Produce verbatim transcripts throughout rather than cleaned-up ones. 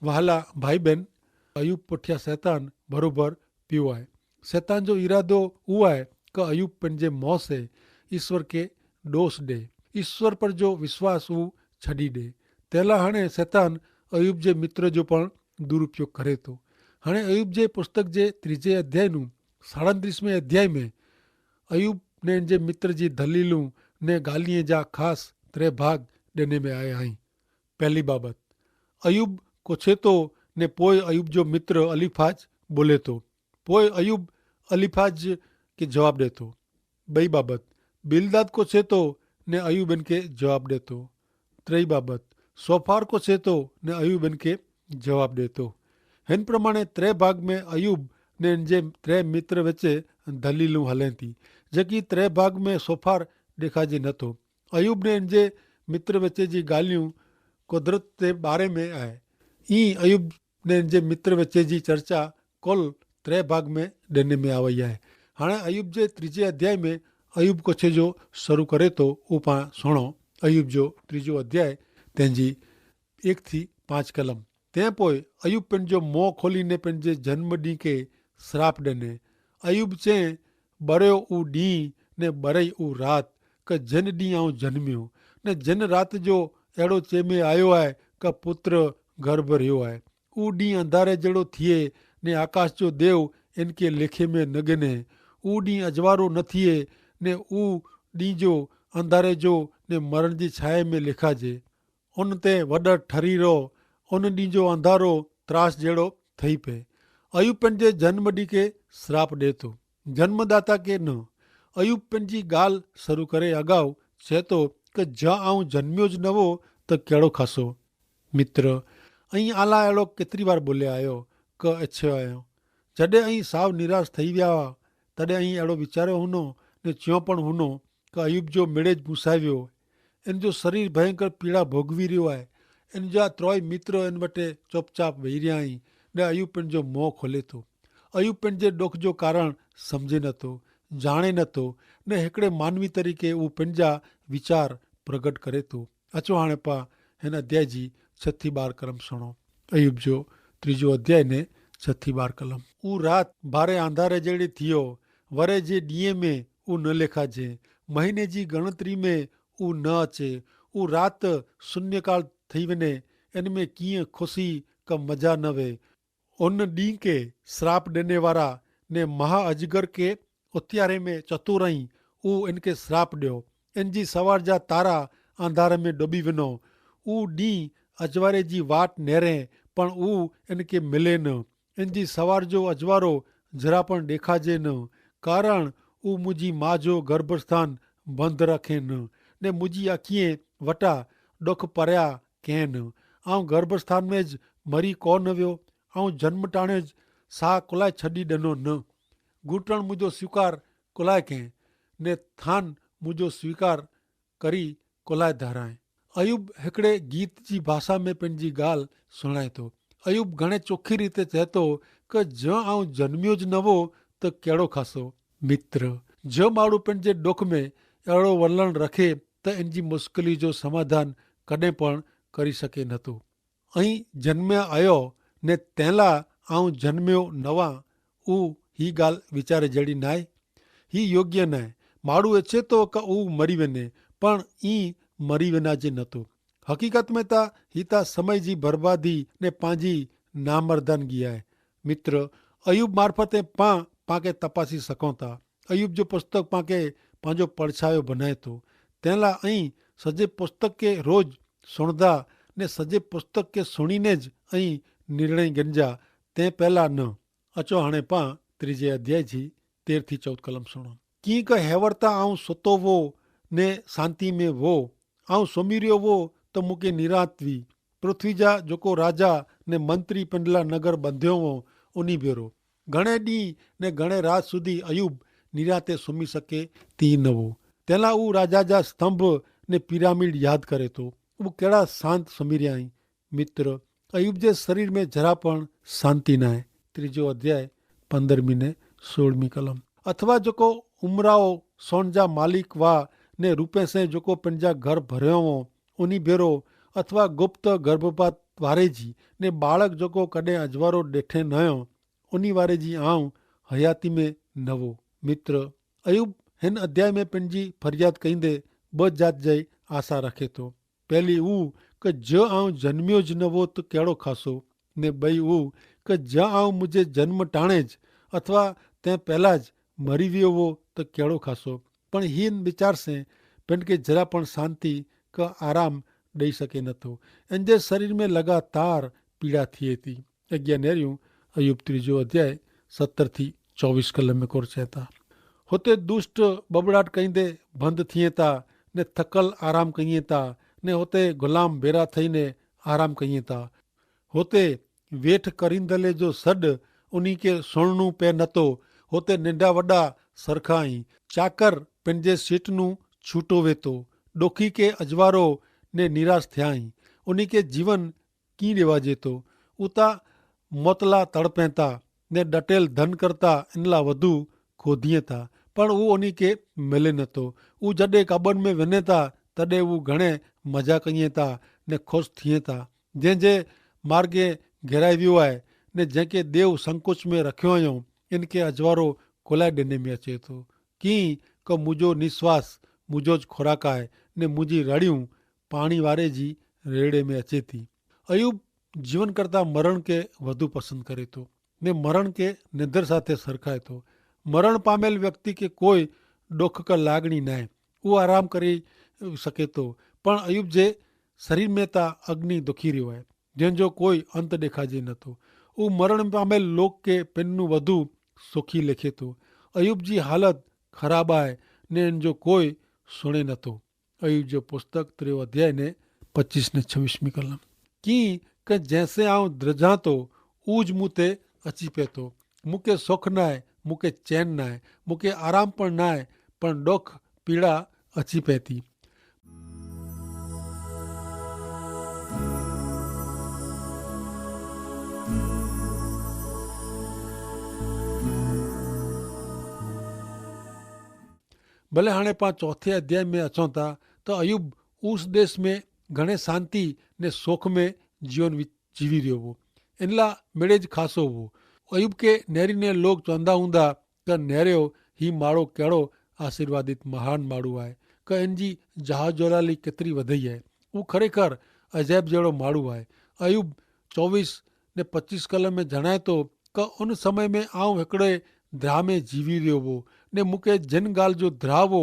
વહાલા ભાઈબેન, અયૂબ પુઠ્યા સૈતાન ભરોભર પ્યુ આય. સૈતાન જો ઇરાદો ઉઆય કે અયૂબ પન જે મોં સે ઇશ્વર કે ડોષ દે, ઇશ્વર પર જો વિશ્વાસ ઉ છડી દે. તેલા હણે સૈતાન અયૂબ જે મિત્ર જો પણ દુરુપયોગ કરે તો. હણે અયૂબ જે પુસ્તક જે ત્રીજે અધ્યાય નું સાડાંત્રીસમે અધ્યાય મેં અયૂબ ને જે મિત્ર જી ધલીલું ને ગાલિયે જા ખાસ ત્રે ભાગ દેને મેં આયા હૈં. પહેલી બાબત, અયૂબ કોછે તો ને પોય અયૂબ જો મિત્ર અલીફાજ બોલે તો. પોય અયૂબ અલીફાજ કે જવાબ દેતો. બઈ બાબત, બિલદાદ કોછે તો ને અયૂબ એન કે જવાબ દેતો. ત્રેય બાબત, સોફાર કોછે તો ને અયૂબ એન કે જવાબ દેતો. હેન પ્રમાણે ત્રે ભાગ મેં અયૂબ ને એન જે ત્રે મિત્ર વચ્ચે ધલીલું હલેતી, જેકી ત્રે ભાગ મેં સોફાર દેખાજે નતો. અયૂબ ને એન જે મિત્ર વચ્ચે જી ગાલિયું કુદરત તે બારે મેં આય. ઈ અયૂબ ને એન જે મિત્ર વચ્ચે જી ચર્ચા કોલ ત્રે ભાગ મેં દેને મેં આવય આય. હાણે અયૂબ જે ત્રીજે અધ્યાય મેં અયૂબ કોછે જો શરૂ કરે તો ઉપા સુણો. અયૂબ જો ત્રીજો અધ્યાય તેની એક થી પાંચ કલમ. તે પોય અયૂબ પેનજો મોં ખોલી ને પેનજે જન્મ દી કે સ્રાપ દેને. અયૂબ ચે બર્યો ઉં દી ને બરઈ ઉં રાત, કે જેન દી આઉં જન્મ્યો ને જેન રાત જો એડો ચેમે આયો આય કે પુત્ર ગર્ભ રહ્યો આય. ઉં દી અંધારે જેડો થિયે ને આકાશ જો દેવ એન કે લેખે મેં નગને. ઉં દી અજવારો ન થિયે ને ઉં દી જો અંધારે જો ને મરણ જી છાયે મેં લેખા જે. ઉન તે વડર ઠરી રો ઉન દી જો અંધારો ત્રાસ જેડો થઈ પે. અયૂબ પેનજે જન્મ દી કે સ્રાપ દેતો, જન્મદાતા કે ન. અયૂબ પેનજી ગાલ શરૂ કરે અગાઉ ચેતો કે જા આઉં જન્મ્યો જ નવો તો કેડો ખાસો. મિત્ર, અહીં આલા એડો કેતરી વાર બોલે આયો કે એછે આયો? જડે અહીં સાવ નિરાશ થઈ વ્યા તદે અહીં એડો વિચાર્યો હુનો ને ચ્યો પણ હુનો કે અયૂબ જો મેળે જ મુસાવ્યો. એન જો શરીર ભયંકર પીડા ભોગવી રહ્યો આય. એન જા ત્રોય મિત્ર એન વટે ચોપચાપ વહી રહ્યા હી. ને અયૂબ પેનજો મોં ખોલે તો અયૂબ પેનજે ડોખ જો કારણ સમઝે નતો, જાણે નતો. ને હેકડ઼ે માનવી તરીકે ઉપને જા વિચાર પ્રગટ કરે તો. અચો હાણે પા હેન અધ્યાય જી છ થી બાર કલમ સુણો. અયૂબ જો ત્રીજો અધ્યાય ને છ થી બાર કલમ. ઉ રાત ભારે આંધારે જેડ઼ે થિયો વરે જે દિયે મેં ઉ ન લેખા જે, મહિને જી ગણતરી મેં ઉ ન અચે. ઉ રાત સુન્યકાળ થઈ વેને. એન મેં કિયા ખુશી કા મજા ન વે. ઉન દીંકે સ્રાપ દેને વારા ને મહાજગર કે ઉત્યારે મેં ચતુરાઈ ઉ એનકે સ્રાપ દ્યો. એનજી સવાર જા તારા આંધારે મેં ડોબી વેનો. ઉ દીંહ અજવારે જી વાટ નેરે પણ ઉ એનકે મિલે ન. એનજી સવાર જો અજવારો જરા પણ દેખાજે ન. કારણ ઉ મુજી મા જો ગર્ભસ્થાન બંધ રાખે ન ને મુજી અખીએ વટા ડોખ પર્યા કહેન. આઉં ગર્ભસ્થાન મેં જ મરી કોન વ્યો? આઉં જન્મ ટાણે જ સાહ કોલાએ છડી દનો ન? ગૂંટણ મુજો સ્વીકાર કોલાએ કહેં ને થાન મુજો સ્વીકાર કરી કોલાએ ધારાએ? અયૂબ હેકડ઼ે ગીત જી ભાષા મેં પેનજી ગાલ સુણાયતો. અયૂબ ઘણે ચોખી રીતે ચહેતો કે જો આઉં જન્મ્યો જ નવો તો કેડો ખાસો? મિત્ર, જો માડૂ પેનજે ડોખ મેં એડો વલણ રખે તો એનજી મુશ્કેલી જો સમાધાન કદે પણ કરી શકે નતો. અહીં જન્મ્યા અયો ને તેલા આઉં જન્મ્યો નવા ઉ હી ગાલ વિચારે જેડી નાય. હી યોગ્ય નાય. માડૂ એછે તો કે ઉ મરી વેને પણ ઈ મરી વેના જે નતો. હકીકત મેં તા હી તા સમય જી ભરબાદી ને પાંજી નામરદાન ગિયા હૈ. મિત્ર, અયૂબ મારફતે પાં પાંકે તપાસી સકોતા. અયૂબ જો પુસ્તક પાંકે પાંજો પડછાયો ભનાયતો. તેનલા અહીં સજે પુસ્તક કે રોજ સુણધા ને સજે પુસ્તક કે સુણીને જ અહીં નિર્ણય ગિનજા. તે પહેલા ન. અચો હણે પાં ત્રીજે અધ્યાય જી તેર થી ચૌદ કલમ સુણો. કિંક હેવરતા આઉં સતો વો ને સાંતિ મેં વો. આઉં સોમી રહ્યો વો તો મુકે નિરાંત વી. પૃથ્વી જા જોકો રાજા ને મંત્રી પેંડલા નગર બંધ્યો વો ઉની ભેરો. ઘણે દી ને ઘણે રાત સુધી અયૂબ નિરાંતે સોમી શકે તી નવો. તેલા ઉ રાજા જા સ્તંભ ને પિરામિડ યાદ કરે તો ઉ કેડા સાંત સોમી રહ્યા હી. મિત્ર, અયૂબ જે શરીર મેં જરા પણ સાંતિ નાય. ત્રીજો અધ્યાય પંદરમી ને સોળમી કલમ. અથવા જોકો ઉમરાઓ સોન જા માલિક વા ને રૂપે સે જોકો પેનજા ઘર ભર્યો વો ઉની ભેરો અથવા ગુપ્ત ગર્ભપાત વારે જી ને બાળક જોકો કદે અજવારો દેઠે નયો ઉની વારે જી આઉં હયાતી મેં નવો. મિત્ર, અયૂબ હેન અધ્યાય મેં પેનજી ફરિયાદ કઈંદે બજાત જઈ આશા રાખે તો. પહેલી ઉવ કે જો આઉં જન્મ્યો જ નવો તો કેડો ખાસો? ને બઈ ઉવ કે જા આઉં મુઝે જન્મ ટાણે જ અથવા તે પહેલા જ મરી વ્યો વો તો કેડો ખાસો? પણ હિન વિચાર સે પેનકે જરા પણ શાંતિ કે આરામ દઈ શકે નતો. એન જે શરીર મેં લગાતાર પીડા થિયે તી. અજ્ઞાનેર્યું અયૂબ ત્રીજો અધ્યાય સત્તર થી ચોવીસ કલમ મેં કોર ચેતા. હોતે દુષ્ટ બબડાટ કઈંદે ભંધ થિયે તા, ને થકલ આરામ કહિયે તા, ને હોતે ગુલામ ભેરા થઈને આરામ કહિયે તા. હોતે વેઠ કરીંદલે જો સડ ઉની કે સોણનું પે નતો. હોતે નેંડા વડા સરખાઈ ચાકર પેનજે સીટનું છૂટો વેતો. ડોખી કે અજવારો ને નિરાશ થ્યાઈ. ઉની કે જીવન કી દેવા જેતો? ઉતા મોતલા તડપેતા ને ડટેલ ધન કરતા એનલા વધુ ખોધિયે તા, પણ ઉ ઉની કે મેલે નતો. ઉ જડે કબન મેં વેને તા તદે ઉ ઘણે મજા કહિયે તા ને ખુશ થિયે તા. જે જે માર્ગે ઘેરાઈ વ્યો આય ને જેંકે દેવ સંકોચ મેં રખ્યો આયો, એનકે અજવારો કોલાઈ દેને મેં અચેતો. કિંક મુજો નિશ્વાસ મુજો જ ખોરાક આય ને મુજી રડ઼િયું પાણી વારે જી રેડ઼ે મેં અચેતી. અયૂબ જીવન કરતા મરણ કે વધુ પસંદ કરે તો ને મરણ કે નિદર સાથે સરખાય તો. મરણ પામેલ વ્યક્તિ કે કોઈ દોખ કા લાગણી નાય, ઉ આરામ કરી શકે તો. પણ અયૂબ જે શરીર મેં તા અગ્નિ દોખી રહ્યો હૈ જેન જો કોઈ અંત દેખાજે નતો. ઉ મરણ પામેલ લોક કે પેનનું વધુ સોખી લેખે તો. અયૂબ જી હાલત ખરાબ આય ને એન જો કોઈ સુણે નતો. અયૂબ જો પુસ્તક ત્રેવ અધ્યાય ને પચીસ ને છવીસ મી કલમ. કિંક જેસે આઉં દ્રજાતો ઉજ મુતે અચી પેતો. મુકે સોખ નાય, મુકે ચેન નાય, મુકે આરામ પણ નાય, પણ ડોખ પીડા અચી પેતી. ભલે હાણે પાં ચોથે અધ્યાય મેં અચોતા, તો અયૂબ ઉસ દેશ મેં ઘણે શાંતિ ને સોખ મેં જીવન જીવી રહ્યો વો. એનલા મેળે જ ખાસો વો. અયૂબ કે નેરી ને લોગ ચોંદા ઉંદા કે નેર્યો હી માળો કેડો આશીર્વાદિત મહાન માળુ આય, કે એનજી જહાજોલાલી કેતરી વધઈ આય. ઉં ખરેખર અજાયબ જેડો માળુ આય. અયૂબ ચોવીસ ને પચીસ કલમ મેં જણાયતો કે ઉન સમય મેં આઉં હેકડ઼ે દ્રાહ મેં જીવી રહ્યો વો ને મુકે જેન ગાલ જો દ્રાહ વો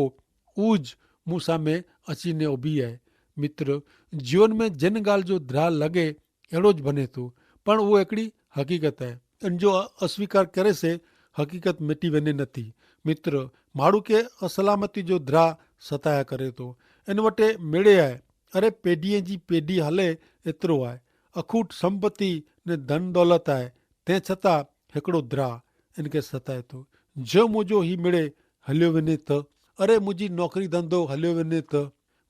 ઉજ મુસામે અચીને ઉભી આય. મિત્ર, જીવન મેં જેન ગાલ જો દ્રાહ લગે એડો જ ભને તો, પણ ઉં એકડી હકીકત આય. એન જો અસ્વીકાર કરે સે હકીકત મેટી વેને નથી. મિત્ર, માડૂ કે અસલામતી જો દ્રાહ સતાયા કરે તો એન વટે મેડે આય. અરે પેઢીએ જી પેઢી હલે એતરો આય, અખૂટ સંપત્તિ ને ધન દોલત આય, તે છતાં હેકડો દ્રાહ એન કે સતાય તો. જો મુજો હી મેડે હલ્યો વેને તો, અરે મુજી નોકરી ધંધો હલ્યો વેને તો,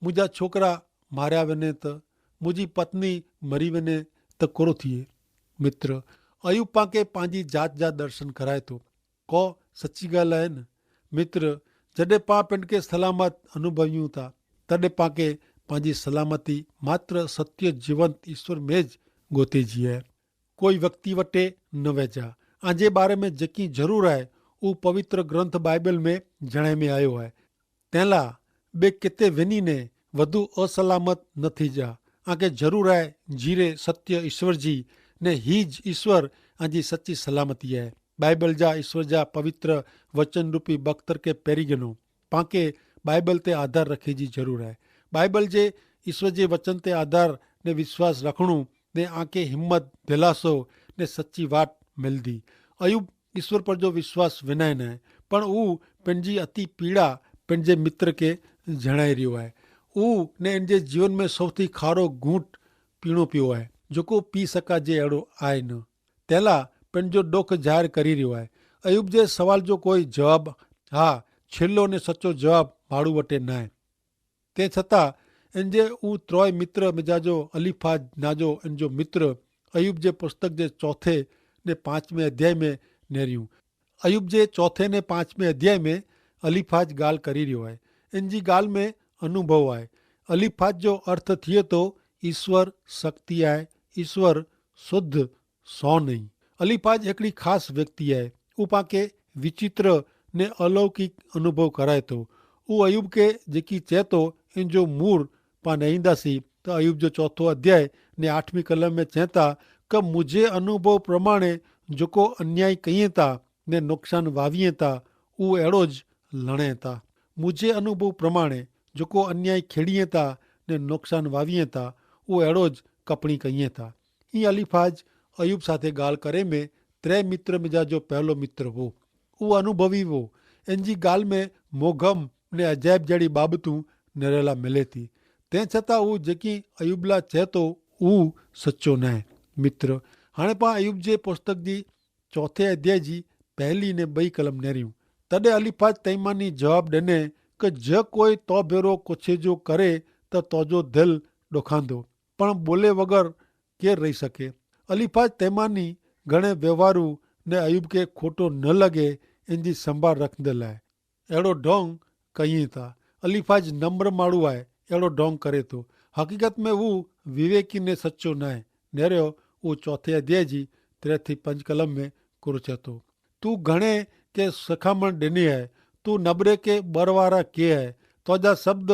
મુજા છોકરા માર્યા વેને તો, મુજી પત્ની મરી વેને તો કોરો થિયે? મિત્ર, અયૂબ પાંકે પાંજી જાત જા દર્શન કરાય તો. કો સચ્ચી ગાલ આય ન? મિત્ર, જડે પાં પેનકે સલામત અનુભવ્યું તા તદે પાંકે પાંજી સલામતી માત્ર સત્ય જીવંત ઈશ્વર મેં જ ગોતે જીએ. કોઈ વ્યક્તિ વટે ન વેજા. આજે બારે મેં જેકી જરૂર આય ઉં પવિત્ર ગ્રંથ બાઈબલ મેં જણાઈ મેં આયો આય. તેલા બે કેતે વેની ને વધુ અસલામત નથી જા. આકે જરૂર આય જીરે સત્ય ઈશ્વર જી, ને હી જ ઈશ્વર આજી સચ્ચી સલામતી આય. બાઈબલ જા ઈશ્વર જા પવિત્ર વચન રૂપી બખ્તર કે પેરી ગનો પાંકે બાઈબલ તે આધાર રખે જી જરૂર આય. બાઈબલ જે ઈશ્વર જે વચન તે આધાર ને વિશ્વાસ રખણું ને આંકે હિંમત, ધેલાસો ને સચ્ચી વાટ મેલદી. અયૂબ ઈશ્વર પર જો વિશ્વાસ વિનાય નાય, પણ ઉં પેનજી અતિ પીડા પેનજે મિત્ર કે જણાઈ રહ્યો આય. ઉં ને એનજે જીવન મેં સૌથી ખારો ગૂંટ પીણો પીવો આય, જોકો પી સકા જે એડો આય ન. તેલા પેનજો ડોખ જાહેર કરી રહ્યો આય. અયૂબ જે સવાલ જો કોઈ જવાબ, હા, છેલ્લો ને સચો જવાબ માડૂ વટે નાય. તે છતાં એન જે ઉં ત્રોય મિત્ર મેં જાજો અલીફાજ નાજો એન જો મિત્ર અયૂબ જે પુસ્તક જે ચોથે ને પાંચમે અધ્યાય મેં નેર્યું. અયૂબ જે ચોથે ને પાંચમે અધ્યાય મેં અલીફાજ ગાલ કરી રહ્યો આય. એન જી ગાલ મેં અનુભવ આય. અલીફાજ જો અર્થ થિયે તો ઇશ્વર શક્તિ આય, ઇશ્વર શુદ્ધ સો નહીં. અલી પાજ એકડી ખાસ વ્યક્તિ આય. ઉપાકે વિચિત્ર ને અલૌકિક અનુભવ કરાય તો. ઉ અયૂબ કે જેકી ચેતો એન જો મૂર પાને ઇંદા સી. તો અયૂબ જો ચોથો અધ્યાય ને આઠમી કલમ મેં ચેતા કે મુઝે અનુભવ પ્રમાણે જોકો અન્યાય કહિએ તા ને નોકસાન વાવીએ તા, ઉ એડો જ લણે તા. મુઝે અનુભવ પ્રમાણે જોકો અન્યાય ખેડીએ તા ને નોકસાન વાવીએ તા, ઉ એડો જ કપણી કહિએ તા. ઇં અલી પાજ અયૂબ સાથે ગાલ કરે મેં ત્રે મિત્ર મેં જા જો પહેલો મિત્ર વો. ઉ અનુભવી વો. એન જી ગાલ મેં મોગમ ને અજાયબ જેડી બાબતું નેરેલા મિલે થી. તે છતાં ઉ જેકી અયૂબલા ચેતો ઉ સચો નાય. મિત્ર, હાણે પા અયૂબ જે પુસ્તક જી ચોથે અધ્યાય જી પહેલી ને બઈ કલમ નેર્યું. તદે અલી પાજ તૈમાની જવાબ દેને કે જે કોઈ તો ભેરો કોછે જો કરે તો તોજો ધલ દોખાંદો. પણ બોલે વગર કેર રહી શકે? અલી પાજ તૈમાની ઘણે વ્યવહારુ ને અયૂબ કે ખોટો ન લગે એન જી સંભાર રખંદલ હૈ. એડો ઢોંગ કહિએ તા. અલી પાજ નમ્ર માડૂ આય એડો ઢોંગ કરે તો. હકીકત મેં ઉ વિવેકી ને સચો નાય. નેર્યો ઉ ચોથે અધ્યાય જી ત્રે થી પંજ કલમ મેં કુરચે તો. તું ઘણે કે સખામણ દેને હૈ. તું નબરે કે બરવારા કે હૈ. તોજા શબ્દ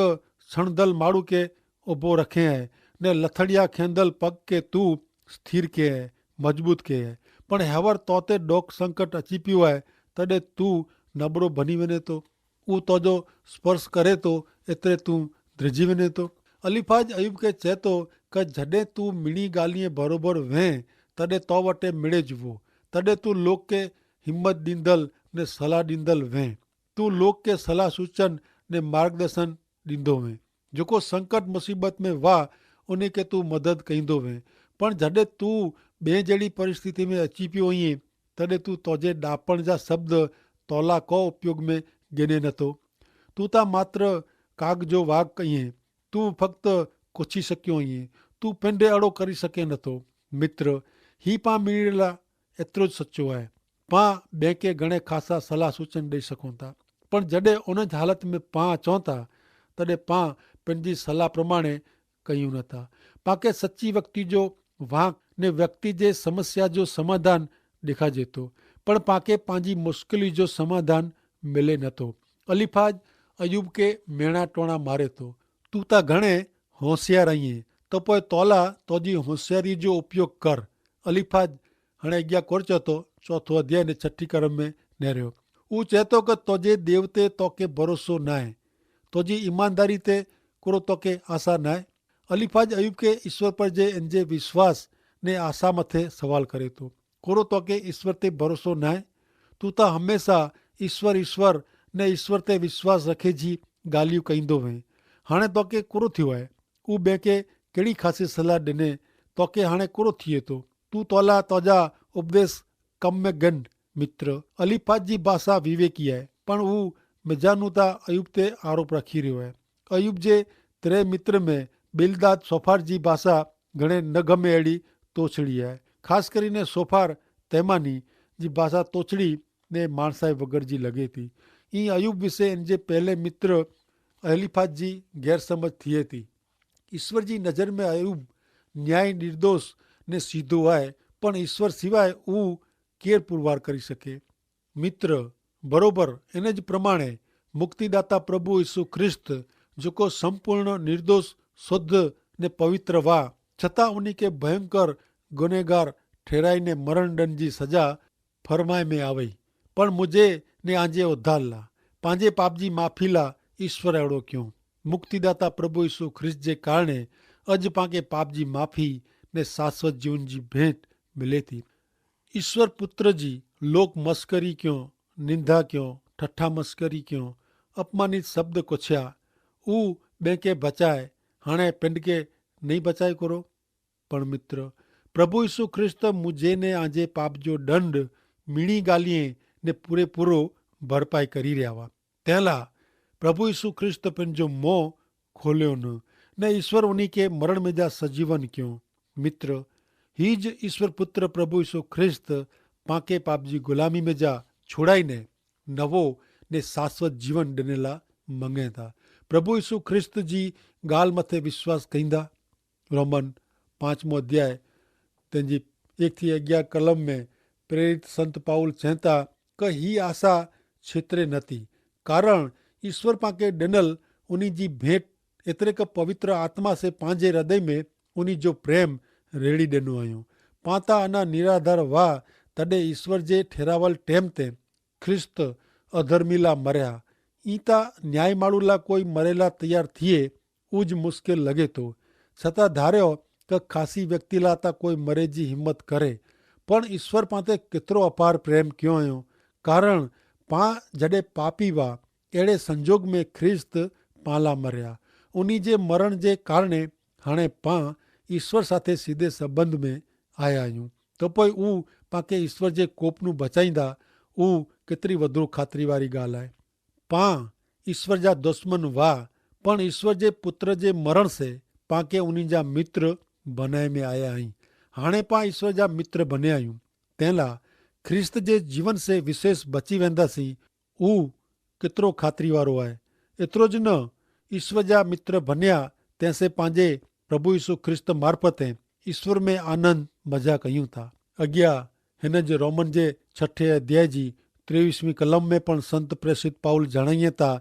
છણદલ માડૂ કે ઉભો રખે હૈ. ને લથડિયા ખેંદલ પગ કે તું સ્થિર કે હૈ, મજબૂત કે હૈ. પણ હેવર તોતે ડોક સંકટ અચીપ્યું હૈ તદે તું નબરો ભની વેને તો. ઉ તોજો સ્પર્શ કરે તો એતરે તું ધ્રજી વેને તો. અલી પાજ અયૂબ કે ચેતો કે જડે તું મિણી ગાલિયે ભરોભર વેં તદે તો વટે મિડે જવો. તદે તું લોક કે હિંમત દીંદલ ને સલાહ દીંદલ વેં. તું લોક કે સલાહ સૂચન ને માર્ગદર્શન દીંદો વેં. જોકો સંકટ મુસીબત મેં વાહ ઉની કે તું મદદ કહીંદો વેં. પણ જડે તું બે જેડી પરિસ્થિતિ મેં અચીપ્યો હોઈએ તદે તું તોજે ડાપણ જા શબ્દ તોલા કો ઉપયોગ મેં ગેને નતો. તું તા માત્ર કાગ જો વાગ કહિએ. તું ફક્ત કોછી શક્યો હોઈએ. તું પેંડે અડો કરી શકે નતો. મિત્ર, હી પા મિરેલા એતરો જ સચો આય. પા બેંકે ઘણે ખાસા સલાહ સૂચન દઈ શકો થા. પણ જડે ઉન જ હાલત મેં પા ચોંતા તદે પા પેનજી સલાહ પ્રમાણે કહ્યું નતા. પાકે સચ્ચી વ્યક્તિ જો વાંક ને વ્યક્તિ જે સમસ્યા જો સમાધાન દેખાજે તો. પણ પાકે પાંજી મુશ્કેલી જો સમાધાન મિલે નતો. અલીફાજ અયૂબ કે મેણા ટોણા મારે તો. તું તા ઘણે હોંસિયાર અહીં તો પોય તોલા તોજી હોંસિયારી જો ઉપયોગ કર. અલીફાજ હણે અગિયા કોરચ હતો ચોથો અધ્યાય ને છઠી કરમ મેં નેર્યો. ઉં ચેતો કે તોજે દેવ તે તોકે ભરોસો નાય. તોજી ઇમાનદારી તે કોરો તોકે આશા નાય. અલીફાજ અયૂબ કે ઇશ્વર પર જે એનજે વિશ્વાસ ને આશા મતે સવાલ કરે તો કોરો તોકે ઇશ્વર તે ભરોસો નાય? તું તા હમેંશા ઇશ્વર ઇશ્વર ને ઇશ્વર તે વિશ્વાસ રખે જી ગાલિયું કઈંદો વે. હાણે તોકે કોરો થિયો હૈ? ઉં બેંકે કેડી ખાસી સલાહ દેને? તોકે હાણે કોરો થિયે તો? તું તોલા તોજા ઉપદેશ કમ મેં ગન. મિત્ર, અલીફાજ જી ભાષા વિવેકી હૈ. પણ ઉં મેજાનુતા અયૂબ તે આરોપ રાખી રહ્યો હૈ. અયૂબ જે ત્રે મિત્ર મેં બિલદાદ સોફાર જી ભાષા ઘણે ન ગમે એડી તોછડી હૈ. ખાસ કરીને સોફાર તૈમાની જી ભાષા તોછડી ને માણસાઈ વગર જી લગે થી. ઈ અયૂબ વિશે એન જે પહેલે મિત્ર અલીફાજ જી ગેરસમજ થિયે થી. ઇશ્વર જી નજર મેં અયૂબ ન્યાયી નિર્દોષ ને સીધો આય. પણ ઇશ્વર સિવાય ઉં કેર પુરવાર કરી શકે? મિત્ર, બરોબર, એને જ પ્રમાણે મુક્તિદાતા પ્રભુ ઇશુ ખ્રિસ્ત જોકો સંપૂર્ણ નિર્દોષ, શુદ્ધ ને પવિત્ર વા, છતાં ઉની કે ભયંકર ગુનેગાર ઠેરાઈ ને મરણદંડ જી સજા ફરમાઈ મેં આવે. પણ મુઝે ને આજે ઉધાર લા પાંજે પાપજી માફી લા. ઇશ્વર એડો ક્યો. મુક્તિદાતા પ્રભુ ઇશુ ખ્રિસ્ત જે કારણે અજ પાંકે પાપજી માફી ને શાશ્વત જીવન જી ભેંટ મિલે થી. ઇશ્વર પુત્ર જી લોક મસ્કરી ક્યો, નિંદા ક્યો, ઠઠા મસ્કરી ક્યો, અપમાનિત શબ્દ કોછ્યા. ઉ બેંકે ભચાય, હાણે પેંડકે નહીં ભચાય કરો? પણ મિત્ર, પ્રભુ ઈસુ ખ્રિસ્ત મુઝે ને આજે પાપ જો દંડ મિણી ગાલિયે ને પૂરે પૂરો ભરપાઈ કરી રહ્યા વા. તેલા પ્રભુ ઈસુ ખ્રિસ્ત પેનજો મોં ખોલ્યો ન, ને ઈસ્વર ઉની કે મરણ મેં જા સજીવન ક્યો. મિત્ર, હી જ ઈસ્વર પુત્ર પ્રભુ ઈસુ ખ્રિસ્ત પાંકે પાપ જી ગુલામી મેં જા છોડાઈ ને નવો ને શાશ્વત જીવન ડનેલા મંગેતા. પ્રભુ ઈસુ ખ્રિસ્ત જી ગાલ મતે વિશ્વાસ કહીંદા. રોમન પાંચમો અધ્યાય તેની એક થી અગિયાર કલમ મેં પ્રેરિત સંત પાઉલ ચેંતા કે હી આશા છેતરે નથી, કારણ ઈસ્વર પાંકે ડેનલ ઉની જી ભેંટ એતરે કે પવિત્ર આત્મા સે પાંજે હૃદય મેં ઉની જો પ્રેમ રેડી ડેનો આયો. પાંતા અના નિરાધાર વાહ તદે ઈસ્વર જે ઠેરાવલ ટેમ તે ખ્રિસ્ત અધર્મીલા મર્યા. ઈંતા ન્યાયમાળુલા કોઈ મરેલા તૈયાર થિયે ઉજ મુશ્કેલ લગે તો, છતાં ધાર્યો કે ખાસી વ્યક્તિલા તા કોઈ મરે જી હિંમત કરે. પણ ઈસ્વર પાંતે કેતરો અપાર પ્રેમ ક્યો અયો, કારણ પાં જડે પાપી વા એડે સંજોગ મેં ખ્રિસ્ત પાંલા મર્યા. ઉની જે મરણ જે કારણે હાણે પાં ઈસ્વર સાથે સીધે સંબંધ મેં આયા અયું. તો પોય ઉં પાંકે ઈસ્વર જે કોપનું બચાઈંદા ઉં કેતરી વધુ ખાતરી વારી ગાલ આય. પાં ઈસ્વર જા દુશ્મન વાહ, પણ ઈસ્વર જે પુત્ર જે મરણ સે પાંકે ઉની જા મિત્ર બનાય મેં આયા હૈં. હાણે પાં ઈસ્વર જા મિત્ર બને આયું, તેનલા ખ્રિસ્ત જે જીવન સે વિશેષ બચી વેંદા સી ઉહ કેતરો ખાતરી વારો આય. એતરો જ ન, ઈસ્વર જા મિત્ર બન્યા તેસે પાંજે પ્રભુ ઈસુ ખ્રિસ્ત મારફતે ઈસ્વર મેં આનંદ મજા કહ્યું થા. અગિયા હેન જે રોમન જે છઠે અધ્યાય જી ત્રેવીસમી કલમ મેં પણ સંત પ્રેસિત પાઉલ જણાયે થા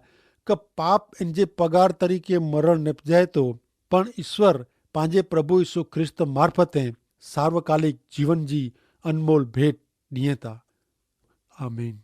કે પાપ એન જે પગાર તરીકે મરણ નેપજાય તો, પણ ઈસ્વર પાંજે પ્રભુ ઈસુ ખ્રિસ્ત મારફતે સાર્વકાલિક જીવન જી અનમોલ ભેટ દિયે થા. આમીન.